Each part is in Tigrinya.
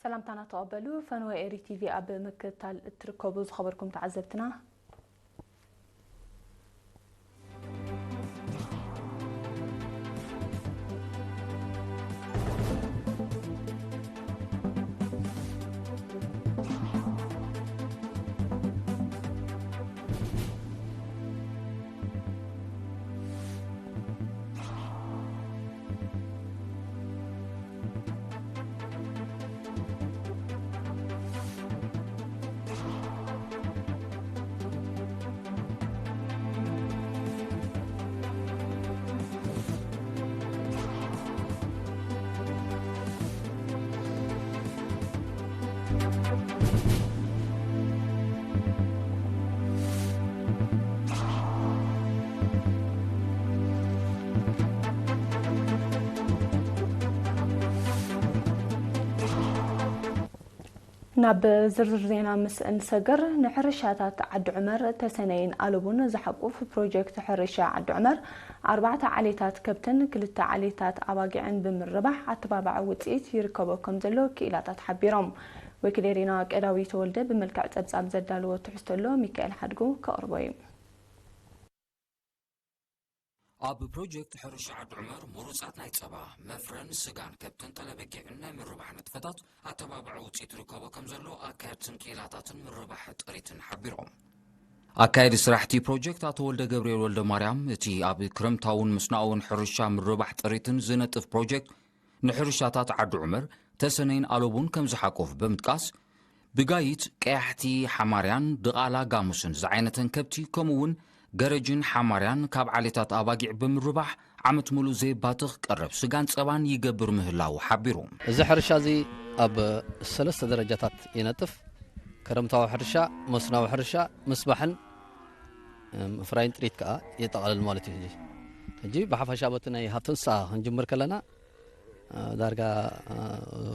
ሰላምታና ተቐበሉ። ፈነወ ኤሪ ቲቪ ኣብ ምክትታል እትርከቡ ዝኸበርኩም ተዓዘብትና፣ ናብ ዝርዝር ዜና ምስ እንሰግር፣ ንሕርሻታት ዓዲ ዑመር፣ ተሰነይን ኣለቡን ዝሓቁፍ ፕሮጀክት ሕርሻ ዓዲ ዑመር፣ ኣርባዕተ ዓሌታት ከብትን ክልተ ዓሌታት ኣባጊዕን ብምርባሕ ኣተባባዒ ውፅኢት ይርከቦ ከም ዘሎ ክኢላታት ሓቢሮም። ወኪል ኤሪና ቀዳዊ ተወልደ ብመልክዕ ጸብጻብ ዘዳለዎ ትሕዝቶ ኣሎ፣ ሚካኤል ሓድጉ ከቕርቦ እዩ። ኣብ ፕሮጀክት ሕርሻ ዓዲ ዑመር ምሩጻት ናይ ጸባ፣ መፍረን ስጋን ከብትን ጠለበጊዕን ናይ ምርባሕ ንጥፈታት ኣተባባዒ ውፅኢት ይርከቦ ከም ዘሎ ኣካየድትን ክኢላታትን ምርባሕ ጥሪትን ሓቢሮም። ኣካየዲ ስራሕቲ ፕሮጀክት ኣቶ ወልደ ገብርኤል ወልደ ማርያም፣ እቲ ኣብ ክረምታውን ምስናውን ሕርሻ ምርባሕ ጥሪትን ዝነጥፍ ፕሮጀክት ንሕርሻታት ዓዲ ዑመር፣ ተሰነይን ኣለቡን ከም ዝሓቁፍ ብምጥቃስ፣ ብጋይት፣ ቀያሕቲ ሓማርያን ድቓላ ጋሙስን ዝዓይነተን ከብቲ፣ ከምኡ እውን ገረጅን ሓማርያን ካብ ዓሌታት ኣባጊዕ ብምርባሕ ዓመት ሙሉእ ዘይባትኽ ቀረብ ስጋን ጸባን ይገብር ምህላዉ ሓቢሩ። እዚ ሕርሻ እዚ ኣብ ሰለስተ ደረጃታት ይነጥፍ። ክረምታዊ ሕርሻ፣ መስናዊ ሕርሻ፣ ምስባሕን፣ እ፣ ምፍራይን ጥሪት ከኣ የጠቓልል ማለት እዩ። ሕጂ፣ ሕጂ ብሓፈሻ በቲ ናይ ሃብቲ እንስሳ ክንጅምር ከለና፣ እ፣ ዳርጋ፣ እ፣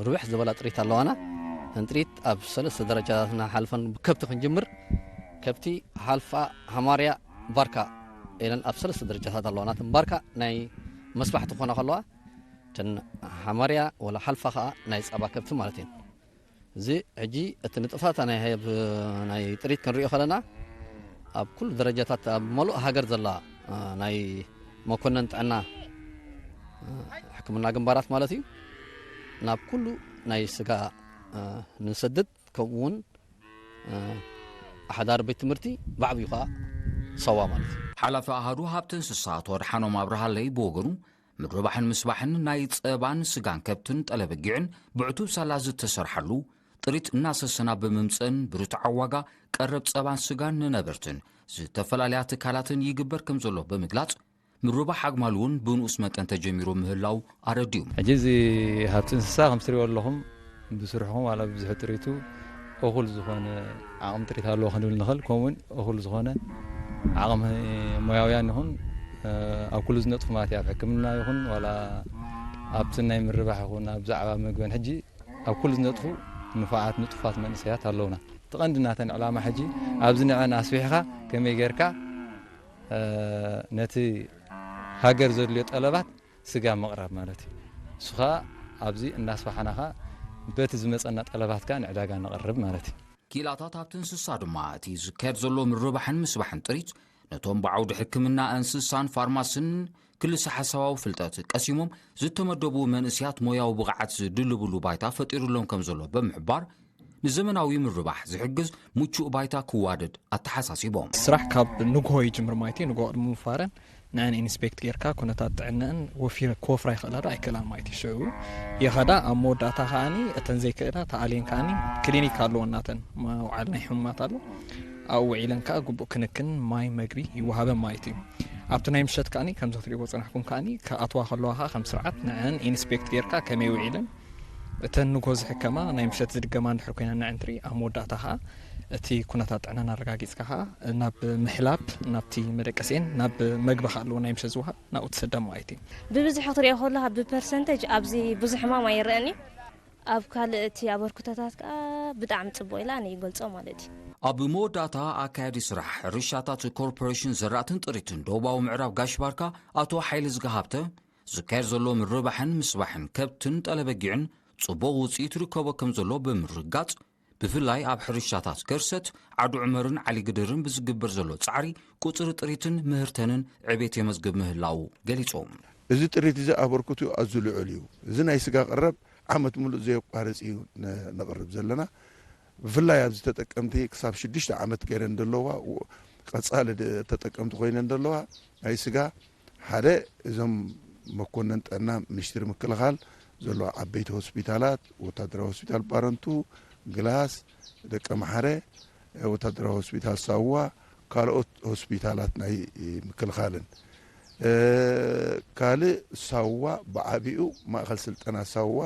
ርብሕ ዝበላ ጥሪት ኣለዋና። እተን ጥሪት ኣብ ሰለስተ ደረጃታት እናሓልፈን ብከብቲ ክንጅምር፣ ከብቲ፣ ሓልፋ፣ ሓማርያ፣ ባርካ ኢለን ኣብ ሰለስተ ደረጃታት ኣለዋና። እተን ባርካ ናይ መስባሕቲ ክኾና ከለዋ፣ እተን ሓማርያ ወላ ሓልፋ ከኣ ናይ ጸባ ከብቲ ማለት እየን። እዚ ሕጂ እቲ ንጥፋታ ናይ ሃብ-፣ ናይ ጥሪት ክንሪኦ ከለና፣ ኣብ ኩሉ ደረጃታት፣ ኣብ መሉእ ሃገር ዘላ፣ እ፣ ናይ መኮነን ጥዕና፣ እ፣ ሕክምና ግንባራት ማለት እዩ፣ ናብ ኩሉ ናይ ስጋ፣ እ፣ ንሰድድ፣ ከምኡ እውን፣ እ፣ ኣሕዳር ቤት ትምህርቲ ብዓብዩ ከኣ ሰዋ ማለት እዩ። ሓላፊ ኣሃዱ ሃብቲ እንስሳ ኣቶ ኣድሓኖም ኣብርሃለይ ብወገኑ፣ ምርባሕን ምስባሕን ናይ ጸባን ስጋን ከብትን ጠለበጊዕን ብዕቱብ ሳላ ዝተሰርሓሉ፣ ጥሪት እናሰሰና ብምምጸን ብርቱዓዊ ዋጋ ቀረብ ጸባን ስጋን ንነበርትን ዝተፈላለያ ትካላትን ይግበር ከም ዘሎ ብምግላጽ፣ ምርባሕ ኣግማል እውን ብንኡስ መጠን ተጀሚሩ ምህላው ኣረዲኡ። ሕጂ እዚ ሃብቲ እንስሳ ከም ትሪእዎ ኣለኹም፣ ብስርሕኹም ዋላ ብዙሕ ጥሪቱ እኹል ዝኾነ ዓቕሚ ጥሪት ኣለዎ ክንብል ንኽእል፣ ከምኡውን እኹል ዝኾነ ዓቕሚ ሞያውያን ይኹን፣ እ፣ ኣብ ኩሉ ዝነጥፉ ማለት እዩ። ኣብ ሕክምና ይኹን ዋላ ኣብቲ ናይ ምርባሕ ይኹን ኣብ ዛዕባ ምግብን ሕጂ ኣብ ኩሉ ዝነጥፉ ንፉዓት ንጡፋት መንእሰያት ኣለውና። እቲ ቀንዲ ናተን ዕላማ ሕጂ ኣብዚ ንዐን ኣስፊሕኻ ከመይ ጌርካ፣ እ፣ ነቲ ሃገር ዘድልዮ ጠለባት ስጋ ምቕራብ ማለት እዩ። እሱ ኸኣ ኣብዚ እናስፋሕና ኸኣ በቲ ዝመጸና ጠለባት ከኣ ንዕዳጋ ነቕርብ ማለት እዩ። ክኢላታት ሃብቲ እንስሳ ድማ እቲ ዝካየድ ዘሎ ምርባሕን ምስባሕን ጥሪት ነቶም ብዓውዲ ሕክምና እንስሳን ፋርማስን ክልሰ ሓሳባዊ ፍልጠት ቀሲሞም ዝተመደቡ መንእስያት ሞያዊ ብቕዓት ዝድልብሉ ባይታ ፈጢሩሎም ከም ዘሎ ብምሕባር፣ ንዘመናዊ ምርባሕ ዝሕግዝ ምቹእ ባይታ ክዋደድ ኣተሓሳሲቦም። ስራሕ ካብ ንግሆ ይጅምር ማለት እዩ። ንግሆ ቅድሚ ምፋረን ንዐን ኢንስፔክት ጌርካ ኩነታት ጥዕነአን ወፊረ-፣ ክወፍራ ይኽእላ ዶ ኣይክእላን ማለት እዩ። ሽዑ ይኸዳ፣ ኣብ መወዳእታ ከኣኒ እተን ዘይክእላ ተኣልየን ከኣኒ ክሊኒክ ኣለወን ናተን መውዓሊ ናይ ሕሙማት ኣሎ። ኣብኡ ውዒለን ከኣ ግቡእ ክንክን ማይ መግቢ ይወሃበን ማለት እዩ። ኣብቲ ናይ ምሸት ከኣኒ ከምዚ ክትሪእዎ ጽናሕኩም ከኣኒ ክኣትዋ ከለዋ ከኣ ከም ስርዓት ንዐን ኢንስፔክት ጌርካ ከመይ ውዒለን እተን ንግሆ ዝሕከማ ናይ ምሸት ዝድገማ እንድሕር ኮይነን ንዐን ትርኢ፣ ኣብ መወዳእታ ከኣ እቲ ኩነታት ጥዕነን ኣረጋጊጽካ ከኣ ናብ ምሕላብ ናብቲ መደቀሲኤን ናብ መግቢ ከኣ ኣለዎ ናይ ምሸት ዝወሃብ ናብኡ ትሰደን ማለት እዩ። ብብዝሒ ክትሪኦ ከለኻ ብፐርሰንተጅ ኣብዚ ብዙሕ ሕማም ኣይረኣን እዩ። ኣብ ካልእ እቲ ኣበርክቶታት ከኣ ብጣዕሚ ጽቡቕ ኢለ ኣነ ይገልጾ ማለት እዩ። ኣብ መወዳእታ ኣካያዲ ስራሕ ሕርሻታት ኮርፖሬሽን ዘራእትን ጥሪትን ደቡባዊ ምዕራብ ጋሽ ባርካ ኣቶ ሓይለ ዝገሃብተ ዝካየድ ዘሎ ምርባሕን ምስባሕን ከብትን ጠለበጊዕን ጽቡቕ ውጽኢት ይርከቦ ከም ዘሎ ብምርጋጽ፣ ብፍላይ ኣብ ሕርሻታት ገርሰት፣ ዓዲ ዑመርን ዓሊ ግድርን ብዝግበር ዘሎ ጻዕሪ፣ ቁጽሪ ጥሪትን ምህርተንን ዕቤት የመዝግብ ምህላዉ ገሊጾም። እዚ ጥሪት እዚ ኣበርክቱ ኣዝዩ ልዑል እዩ። እዚ ናይ ስጋ ቀረብ ዓመት ሙሉእ ዘየቋርጽ እዩ ነ-፣ ነቕርብ ዘለና። ብፍላይ ኣብዚ ተጠቀምቲ ክሳብ ሽዱሽተ ዓመት ገይረን ዘለዋ፣ ው-፣ ቀጻሊ ድ-፣ ተጠቀምቲ ኮይነን ዘለዋ ናይ ስጋ ሓደ እዞም መኮነን ጥዕና ሚኒስትሪ ምክልኻል ዘለዋ ዓበይቲ ሆስፒታላት፣ ወታደራዊ ሆስፒታል ባረንቱ፣ ግላስ፣ ደቀ መሓረ፣ ወታደራዊ ሆስፒታል ሳዋ፣ ካልኦት ሆስፒታላት ናይ ምክልኻልን፣ እ፣ ካልእ ሳዋ ብዓቢኡ ማእኸል ስልጠና ሳዋ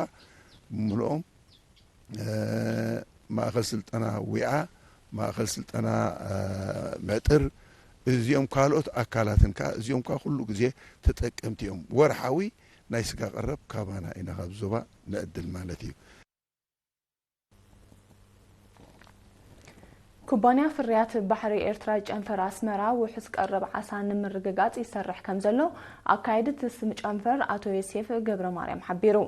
ብምልኦም፣ እ፣ ማእኸል ስልጠና ዊዓ፣ ማእኸል ስልጠና፣ እ፣ ምዕጥር፣ እዚኦም ካልኦት ኣካላትን ከኣ እዚኦም ከኣ ኩሉ ግዜ ተጠቀምቲ እዮም። ወርሓዊ ናይ ስጋ ቀረብ ካባና ኢና ካብ ዞባ ንዕድል ማለት እዩ። ኩባንያ ፍርያት ባሕሪ ኤርትራ ጨንፈር ኣስመራ ውሑስ ቀረብ ዓሳ ንምርግጋጽ ይሰርሕ ከም ዘሎ ኣካየዲ እቲ ስም ጨንፈር ኣቶ ዮሴፍ ገብረ ማርያም ሓቢሩ።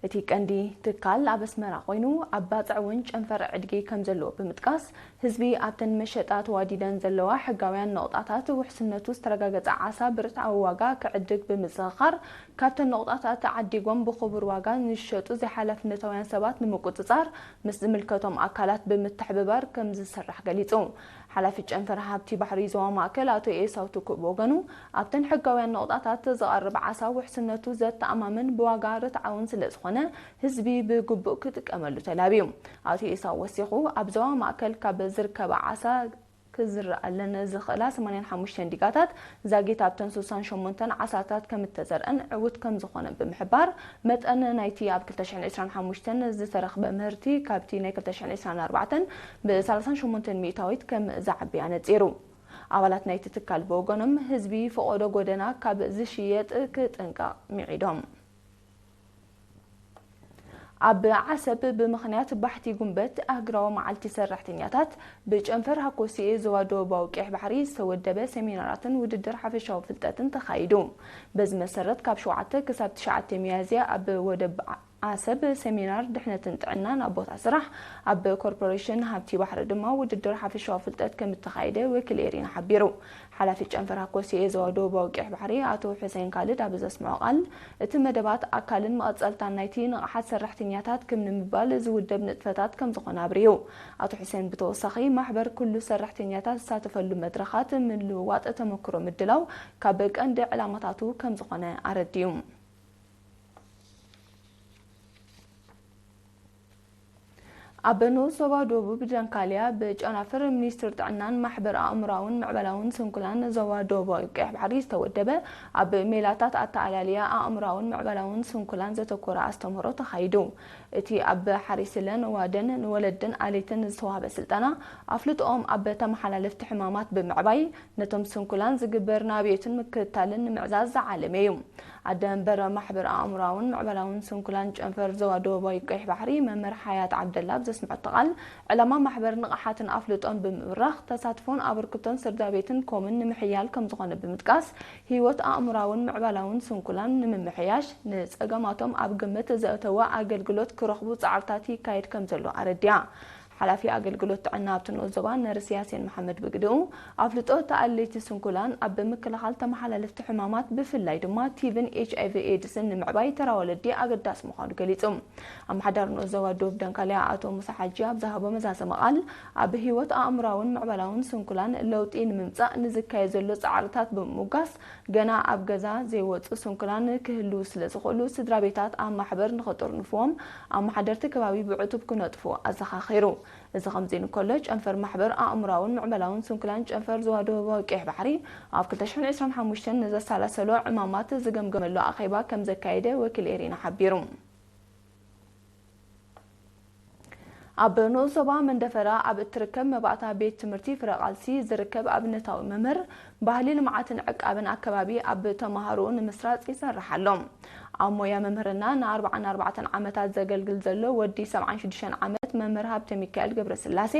እቲ ቀንዲ ትካል ኣብ ኣስመራ ኮይኑ ኣብ ባጽዕ እውን ጨንፈር ዕድጊ ከም ዘለዎ ብምጥቃስ፣ ህዝቢ ኣብተን መሸጣ ተዋዲደን ዘለዋ ሕጋውያን ነቑጣታት ውሕስነቱ ዝተረጋገጸ ዓሳ ብርትዓዊ ዋጋ ክዕድግ ብምዝኽኻር፣ ካብተን ነቑጣታት ተዓዲጎም ብኽቡር ዋጋ ንዝሸጡ ዘይሓላፍነታውያን ሰባት ንምቁጽጻር ምስ ዝምልከቶም ኣካላት ብምትሕብባር ከም ዝስራሕ ገሊጹ። ሓላፊ ጨንፈር ሃብቲ ባሕሪ ዞባ ማእከል ኣቶ ኤሳው ትኩእ ብወገኑ፣ ኣብተን ሕጋውያን ነቑጣታት ዝቐርብ ዓሳ ውሕስነቱ ዘተኣማምን ብዋጋ ርትዓውን ስለ ዝኾነ፣ ህዝቢ ብግቡእ ክጥቀመሉ ተላብዩ። ኣቶ ኤሳው ወሲኹ፣ ኣብ ዞባ ማእከል ካብ ዝርከባ ዓሳ ክዝረኣለን ዝኽእላ ሰማንያን ሓሙሽተን ዲጋታት ዛጊት ኣብተን ስሳን ሸሞንተን ዓሳታት ከም እተዘርአን ዕዉት ከም ዝኾነ ብምሕባር፣ መጠን ናይቲ ኣብ ክልተ ሽሕን ዕስራን ሓሙሽተን ዝተረኽበ ምህርቲ ካብቲ ናይ ክልተ ሽሕን ዕስራን ኣርባዕተን ብ ሰላሳን ሸሞንተን ሚእታዊት ከም ዝዓቢ ኣነጺሩ። ኣባላት ናይቲ ትካል ብወገኖም፣ ህዝቢ ፈቖዶ ጎደና ካብ ዝሽየጥ ክጥንቀቕ ምዒዶም። ኣብ ዓሰብ ብምኽንያት ባሕቲ ጉንበት ኣህግራዊ መዓልቲ ሰራሕተኛታት ብጨንፈር ሃኮሲኤ ዞባ ደቡባዊ ቀይሕ ባሕሪ ዝተወደበ ሰሚናራትን ውድድር ሓፈሻዊ ፍልጠትን ተኻይዱ። በዚ መሰረት ካብ ሸውዓተ ክሳብ ትሽዓተ ሚያዝያ ኣብ ወደብ ዓሰብ ሰሚናር ድሕነትን ጥዕናን ኣብ ቦታ ስራሕ፣ ኣብ ኮርፖሬሽን ሃብቲ ባሕሪ ድማ ውድድር ሓፈሻዊ ፍልጠት ከም እተኻየደ ወኪል ኤሪና ሓቢሩ። ሓላፊ ጨንፈር ሃኮሲኤ ዞባ ደቡባዊ ቀይሕ ባሕሪ ኣቶ ሑሴን ካልድ ኣብ ዘስምዖ ቃል፣ እቲ መደባት ኣካልን መቐጸልታን ናይቲ ንቕሓት ሰራሕተኛታት ክም ንምባል ዝውደብ ንጥፈታት ከም ዝኾነ ኣብሪሁ። ኣቶ ሑሴን ብተወሳኺ፣ ማሕበር ኩሉ ሰራሕተኛታት ዝሳተፈሉ መድረኻት ምልውዋጥ ተመክሮ ምድላው ካብ ቀንዲ ዕላማታቱ ከም ዝኾነ ኣረዲኡ። ኣብ ንኡስ ዞባ ደቡብ ደንካልያ ብጨናፍር ሚኒስትር ጥዕናን ማሕበር ኣእምራውን ምዕባላውን ስንኩላን ዞባ ደቡባዊ ቀይሕ ባሕሪ ዝተወደበ ኣብ ሜላታት ኣተኣላልያ ኣእምራውን ምዕባላውን ስንኩላን ዘተኮረ ኣስተምህሮ ተኻይዱ። እቲ ኣብ ሓሪስለ ንዋደን ንወለድን ኣሌትን ዝተዋህበ ስልጠና፣ ኣፍልጥኦም ኣብ ተመሓላለፍቲ ሕማማት ብምዕባይ፣ ነቶም ስንኩላን ዝግበር ናብየትን ምክትታልን ንምዕዛዝ ዝዓለመ እዩ። ኣደ መንበር ማሕበር ኣእምራውን ምዕባላውን ስንኩላን ጨንፈር ዞባ ደቡባዊ ቀይሕ ባሕሪ መምህር ሓያት ዓብደላ ኣብ ዘስምዐቶ ቃል፣ ዕላማ ማሕበር ንቕሓትን ኣፍልጦን ብምብራኽ፣ ተሳትፎን ኣበርክቶን ስድራ ቤትን ኮምን ንምሕያል ከም ዝኾነ ብምጥቃስ፣ ህይወት ኣእምራውን ምዕባላውን ስንኩላን ንምምሕያሽ፣ ንጸገማቶም ኣብ ግምት ዘእተወ ኣገልግሎት ክረኽቡ ጻዕርታት ይካየድ ከም ዘሎ ኣረዲኣ። ሓላፊ ኣገልግሎት ጥዕና ኣብቲ ንኡስ ዞባ ነርስ ያሴን መሓመድ ብግድኡ፣ ኣፍልጦ ተኣለይቲ ስንኩላን ኣብ ምክልኻል ተመሓላለፍቲ ሕማማት፣ ብፍላይ ድማ ቲቪን ኤች ኣይ ቪ ኤድስን ንምዕባይ ተራ ወለዲ ኣገዳሲ ምዃኑ ገሊጹ። ኣመሓዳሪ ንኡስ ዞባ ደቡብ ደንካልያ ኣቶ ሙሳ ሓጂ ኣብ ዝሃቦ መዛዘሚ ቃል፣ ኣብ ህይወት ኣእምራውን ምዕባላውን ስንኩላን ለውጢ ንምምጻእ ንዝካየድ ዘሎ ጻዕርታት ብምሙጋስ፣ ገና ኣብ ገዛ ዘይወጹ ስንኩላን ክህልዉ ስለ ዝኽእሉ፣ ስድራ ቤታት ኣብ ማሕበር ንኽጥርንፍዎም፣ ኣመሓደርቲ ከባቢ ብዕቱብ ክነጥፉ ኣዘኻኺሩ። እዚ ከምዚ እንከሎ፣ ጨንፈር ማሕበር ኣእምራውን ምዕባላውን ስንኩላን ጨንፈር ዞባ ደቡባዊ ቀይሕ ባሕሪ ኣብ ክልተ ሽሕን ዕስራን ሓሙሽተን ንዘሰላሰሎ ዕማማት ዝገምገመሉ ኣኼባ ከም ዘካየደ ወኪል ኤሪና ሓቢሩ። ኣብ ንኡስ ዞባ መንደፈራ ኣብ እትርከብ መባእታ ቤት ትምህርቲ ፍረ ቃልሲ ዝርከብ ኣብነታዊ መምህር ባህሊ ልምዓትን ዕቃብን ኣከባቢ ኣብ ተማሃሮኡ ንምስራጽ ይሰርሕ ኣሎ። ኣብ ሞያ መምህርና ንኣርባዓን ኣርባዕተን ዓመታት ዘገልግል ዘሎ ወዲ ሰብዓን ሽዱሽተን ዓመት መምህር ሃብተ ሚካኤል ገብረስላሴ፣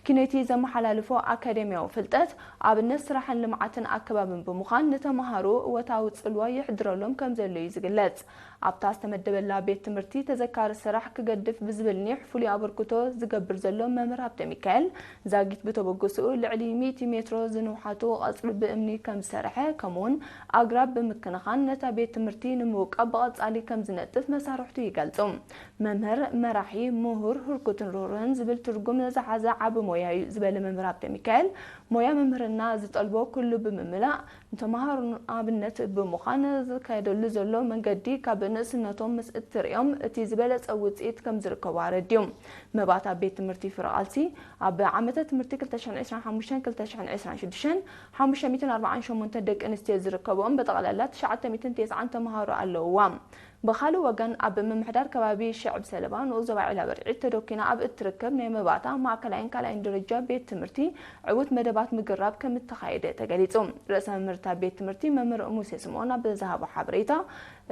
ኪነቲ ዘመሓላልፎ ኣካደሚያዊ ፍልጠት ኣብነት ስራሕን ልምዓትን ኣከባብን ብምዃን፣ ንተምሃሮ እወታዊ ጽልዋ የሕድረሎም ከም ዘሎ እዩ ዝግለጽ። ኣብታ ዝተመደበላ ቤት ትምህርቲ ተዘካሪ ስራሕ ክገድፍ ብዝብል ኒሕ ፍሉይ ኣበርክቶ ዝገብር ዘሎ መምህር ሃብተ ሚካኤል ዛጊት ብተበግስኡ ልዕሊ ሚእቲ ሜትሮ ዝንውሓቱ ቀጽሪ ብእምኒ ከም ዝሰርሐ፣ ከምኡውን ኣግራብ ብምክንኻን ነታ ቤት ትምህርቲ ንምውቃብ ብቐጻሊ ከም ዝነጥፍ መሳርሕቱ ይገልጹ። መምህር፣ መራሒ፣ ምሁር፣ ህርኩትን ርህሩህን ዝብል ትርጉም ዝሓዘ ዓቢ ሞያ እዩ ዝበለ መምህር ሃብተ ሚካኤል፣ ሞያ መምህርና ዝጠልቦ ኩሉ ብምምላእ ንተምሃሮ ኣብነት ብምዃን ዝካየደሉ ዘሎ መንገዲ ካብ ንእስነቶም ምስ እትርእዮም እቲ ዝበለጸ ውጽኢት ከም ዝርከቦ ኣረድዩ። መባእታ ቤት ትምህርቲ ፍረ ቃልሲ ኣብ ዓመተ ትምህርቲ ክልተ ሽሕን ዕስራን ሓሙሽተን ክልተ ሽሕን ዕስራን ሽዱሽተን ሓሙሽተ ሚእትን ኣርባዓን ሸሞንተን ደቂ ኣንስትዮ ዝርከብኦም ብጠቕላላ ትሽዓተ ሚእትን ተስዓን ተምሃሮ ኣለውዋ። ብኻልእ ወገን፣ ኣብ ምምሕዳር ከባቢ ሽዕብ ሰለባ ንኡስ ዞባ ዒላ በርዒድ ተደኪና ኣብ እትርከብ ናይ መባእታ ማእከላይን ካልኣይን ደረጃ ቤት ትምህርቲ ዕዉት መደባት ምግራብ ከም እተኻየደ ተገሊጹ። ርእሰ መምህር እታ ቤት ትምህርቲ መምህር ሙሴ ስምኦን ኣብ ዝሃቦ ሓበሬታ፣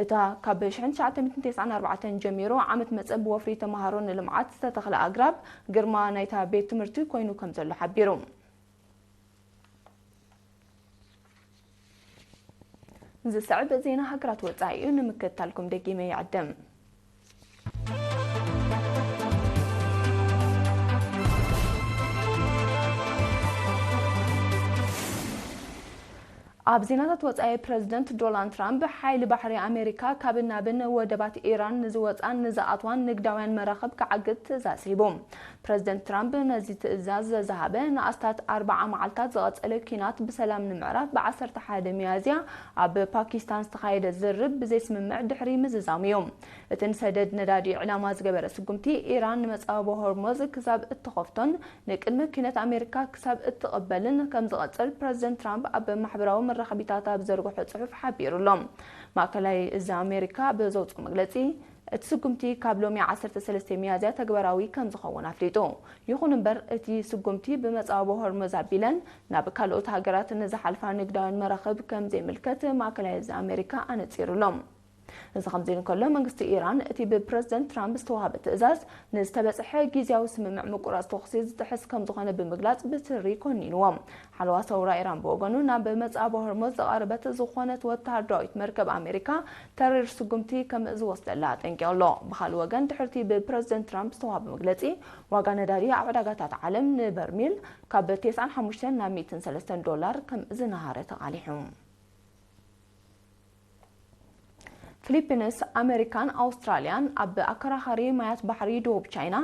እታ ካብ ሽሕን ትሽዓተ ሚእትን ተስዓን ኣርባዕተን ጀሚሩ ዓመት መጸ ብወፍሪ ተምሃሮ ንልምዓት ዝተተኽለ ኣግራብ ግርማ ናይታ ቤት ትምህርቲ ኮይኑ ከም ዘሎ ሓቢሩ። ዝስዕብ ዜና ሃገራት ወጻኢ እዩ፣ ንምክትታልኩም ደጊመ ይዕድም። ኣብ ዜናታት ወጻኢ፣ ፕረዚደንት ዶናልድ ትራምፕ ሓይሊ ባሕሪ ኣሜሪካ ካብን ናብን ወደባት ኢራን ንዝወጻን ንዝኣትዋን ንግዳውያን መራኽብ ክዓግት ትእዛዝ ሂቡ። ፕረዚደንት ትራምፕ ነዚ ትእዛዝ ዝሃበ ንኣስታት ኣርብዓ መዓልታት ዝቐጸለ ኲናት ብሰላም ንምዕራፍ ብ ዓሰርተ ሓደ ሚያዝያ ኣብ ፓኪስታን ዝተኻየደ ዝርርብ ብዘይስምምዕ ድሕሪ ምዝዛሙ እዩ። እቲ ንሰደድ ነዳዲ ዕላማ ዝገበረ ስጉምቲ፣ ኢራን ንመጻወቦ ሆርሙዝ ክሳብ እትኸፍቶን ንቅድመ ኲናት ኣሜሪካ ክሳብ እትቕበልን ከም ዝቐጽል ፕረዚደንት ትራምፕ ኣብ ማሕበራዊ መራኸቢታት ኣብ ዘርግሖ ጽሑፍ ሓቢሩ ኣሎ። ማእከላይ እዚ ኣሜሪካ ብዘውጽኦ መግለጺ፣ እቲ ስጉምቲ ካብ ሎሚ ዓሰርተ ሰለስተ ሚያዝያ ተግባራዊ ከም ዝኸውን ኣፍሊጡ። ይኹን እምበር፣ እቲ ስጉምቲ ብመጻወቦ ሆርሙዝ ኣቢለን ናብ ካልኦት ሃገራት ንዝሓልፋ ንግዳውያን መራኽብ ከም ዘይምልከት ማእከላይ እዚ ኣሜሪካ ኣነጺሩ ኣሎ። እዚ ከምዚ ኢሉ እንከሎ፣ መንግስቲ ኢራን እቲ ብፕረዚደንት ትራምፕ ዝተዋህበ ትእዛዝ ንዝተበጽሐ ግዝያዊ ስምምዕ ምቁራጽ ተኹሲ ዝጥሕስ ከም ዝኾነ ብምግላጽ ብትሪ ኮኒንዎ። ሓለዋ ሰውራ ኢራን ብወገኑ፣ ናብ መጻወቦ ሆርሙዝ ዝቐረበት ዝኾነት ወተሃደራዊት መርከብ ኣሜሪካ ተሪር ስጉምቲ ከም ዝወስደላ ኣጠንቂቑ ኣሎ። ብኻልእ ወገን፣ ድሕርቲ ብፕረዚደንት ትራምፕ ዝተዋህበ መግለጺ፣ ዋጋ ነዳዲ ኣብ ዕዳጋታት ዓለም ንበርሚል ካብ ተስዓን ሓሙሽተን ናብ ሚእትን ሰለስተን ዶላር ከም ዝነሃረ ተቓሊሑ። ፊሊፒንስ፣ ኣመሪካን ኣውስትራልያን ኣብ ኣከራኻሪ ማያት ባሕሪ ደቡብ ቻይና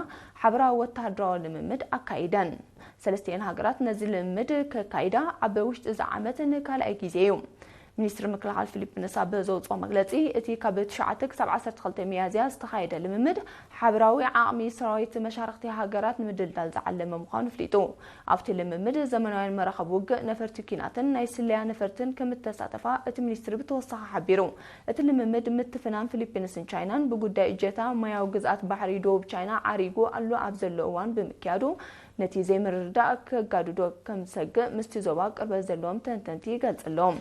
ሓበራዊ ወተሃደራዊ ልምምድ ኣካይደን። ሰለስቲኤን ሃገራት ነዚ ልምምድ ከካይዳ ኣብ ውሽጢ እዚ ዓመት ንካልኣይ ግዜ እዩ። ሚኒስትሪ ምክልኻል ፊሊፒንስ ኣብ ዘውፅኦ መግለፂ፣ እቲ ካብ ትሽዓተ ክሳብ ዓሰርተ ክልተ ሚያዝያ ዝተኻየደ ልምምድ ሓበራዊ ዓቕሚ ሰራዊት መሻርኽቲ ሃገራት ንምድልዳል ዝዓለመ ምዃኑ ኣፍሊጡ። ኣብቲ ልምምድ፣ ዘመናውያን መራኸቢ ውግእ፣ ነፈርቲ ኲናትን ናይ ስለያ ነፈርትን ከም እተሳተፋ እቲ ሚኒስትሪ ብተወሳኺ ሓቢሩ። እቲ ልምምድ፣ ምትፍናን ፊሊፒንስን ቻይናን ብጉዳይ እጀታ ማያዊ ግዝኣት ባሕሪ ደቡብ ቻይና ዓሪጉ ኣሎ ኣብ ዘሎ እዋን ብምክያዱ፣ ነቲ ዘይምርድዳእ ከጋድዶ ከም ዝሰግእ ምስቲ ዞባ ቅርበት ዘለዎም ተንተንቲ ይገልጽ ኣለዉ።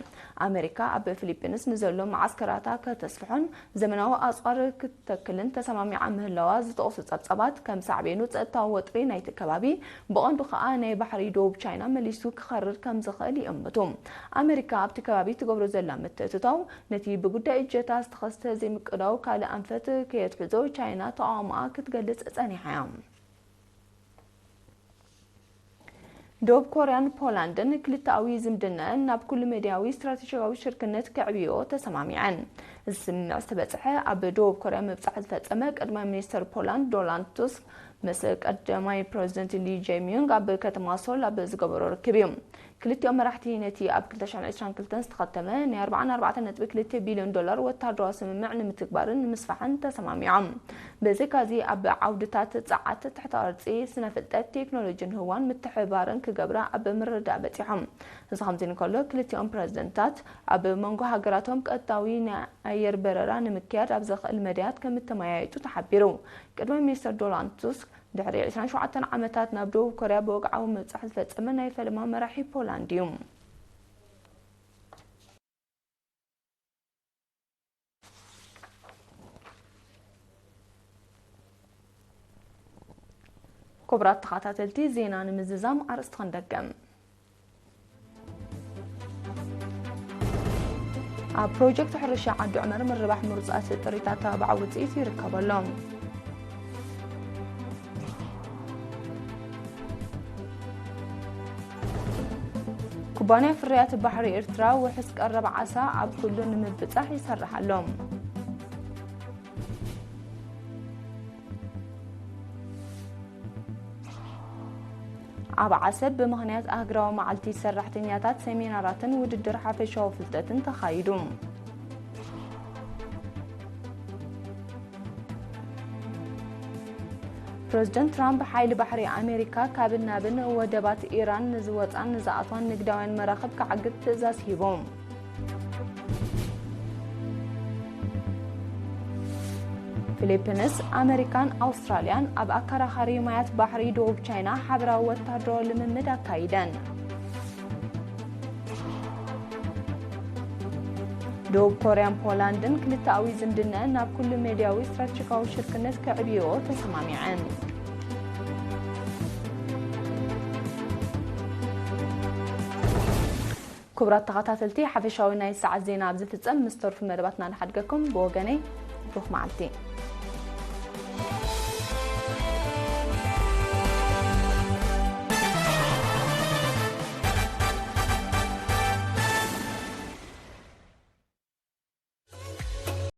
ኣመሪካ ኣብ ፊሊፒንስ ንዘሎ መዓስከራታ ከተስፍሖን ዘመናዊ ኣጽዋር ክትተክልን ተሰማሚዓ ምህላዋ ዝጠቕሱ ጸብጻባት፣ ከም ሳዕቤኑ ጸጥታዊ ወጥሪ ናይቲ ከባቢ፣ ብቐንዱ ከኣ ናይ ባሕሪ ደቡብ ቻይና መሊሱ ክኸርር ከም ዝኽእል ይእምቱ። ኣመሪካ ኣብቲ ከባቢ ትገብሮ ዘላ ምትእትታው፣ ነቲ ብጉዳይ እጀታ ዝተኸስተ ዘይምቅዳው ካልእ ኣንፈት ከየትሕዞ ቻይና ተቓውሞኣ ክትገልጽ ጸኒሓ እያ። ደቡብ ኮርያን ፖላንድን ክልተኣዊ ዝምድናኣን ናብ ኩሉ መዳያዊ ስትራቴጂካዊ ሽርክነት ከዕብዮ ተሰማሚዐን። እዚ ስምምዕ ዝተበጽሐ ኣብ ደቡብ ኮርያ ምብጻሕ ዝፈጸመ ቀዳማይ ሚኒስተር ፖላንድ ዶናልድ ቱስክ ምስ ቀዳማይ ፕረዚደንት ሊ ጄ ሚዩንግ ኣብ ከተማ ሶል ኣብ ዝገበሮ ርክብ እዩ። ክልቲኦም መራሕቲ ነቲ ኣብ ክልተ ሽሕን ዕስራን ክልተን ዝተኸተመ ናይ ኣርባዓን ኣርባዕተን ነጥቢ ክልተ ቢልዮን ዶላር ወተሃደራዊ ስምምዕ ንምትግባርን ንምስፋሕን ተሰማሚዖም። ብዘይካዚ፣ ኣብ ዓውድታት ጸዓት፣ ትሕተ ቅርጺ፣ ስነ ፍልጠት፣ ቴክኖሎጂን ህዋን ምትሕብባርን ክገብራ ኣብ ምርድዳእ በጺሖም። እዚ ከምዚ እንከሎ፣ ክልቲኦም ፕረዚደንታት ኣብ መንጎ ሃገራቶም ቀጥታዊ ናይ ኣየር በረራ ንምክያድ ኣብ ዘኽእል መዳያት ከም እተመያየጡ ተሓቢሩ። ቀዳማይ ሚኒስተር ዶናልድ ቱስክ፣ ድሕሪ ዕስራን ሸውዓተን ዓመታት ናብ ደቡብ ኮርያ ብወግዓዊ ምብጻሕ ዝፈጸመ ናይ ፈለማ መራሒ ፖላንድ እዩ። ክቡራት ተኸታተልቲ ዜና ንምዝዛም ኣርእስቲ ክንደግም። ኣብ ፕሮጀክት ሕርሻ ዓዲ ዑመር ምርባሕ ምሩፃት ጥሪት ኣተባባዕ ውፅኢት ይርከበሎም። ኩባንያ ፍርያት ባሕሪ ኤርትራ ውሑስ ቀረብ ዓሳ ኣብ ኩሉ ንምብጻሕ ይሰርሕ ኣሎ። ኣብ ዓሰብ ብምኽንያት ኣህግራዊ መዓልቲ ሰራሕተኛታት ሰሚናራትን ውድድር ሓፈሻዊ ፍልጠትን ተኻይዱ። ፕረዚደንት ትራምፕ ሓይሊ ባሕሪ ኣሜሪካ ካብን ናብን ወደባት ኢራን ንዝወፃን ንዝኣትዋን ንግዳውያን መራኽብ ክዓግት ትእዛዝ ሂቡ። ፊሊፒንስ፣ ኣመሪካን ኣውስትራልያን ኣብ ኣከራኻሪ ማያት ባሕሪ ደቡብ ቻይና ሓበራዊ ወታደራዊ ልምምድ ኣካይደን። ደቡብ ኮርያን ፖላንድን ክልተኣዊ ዝምድነአን ናብ ኩሉ ሜድያዊ ስትራቴጂካዊ ሽርክነት ከዕብይኦ ተሰማሚዐን። ክቡራት ተኸታተልቲ፣ ሓፈሻዊ ናይ ሰዓት ዜና ኣብ ዝፍጸም ምስ ተርፉ መደባትና ንሓድገኩም። ብወገነይ ብሩኽ መዓልቲ።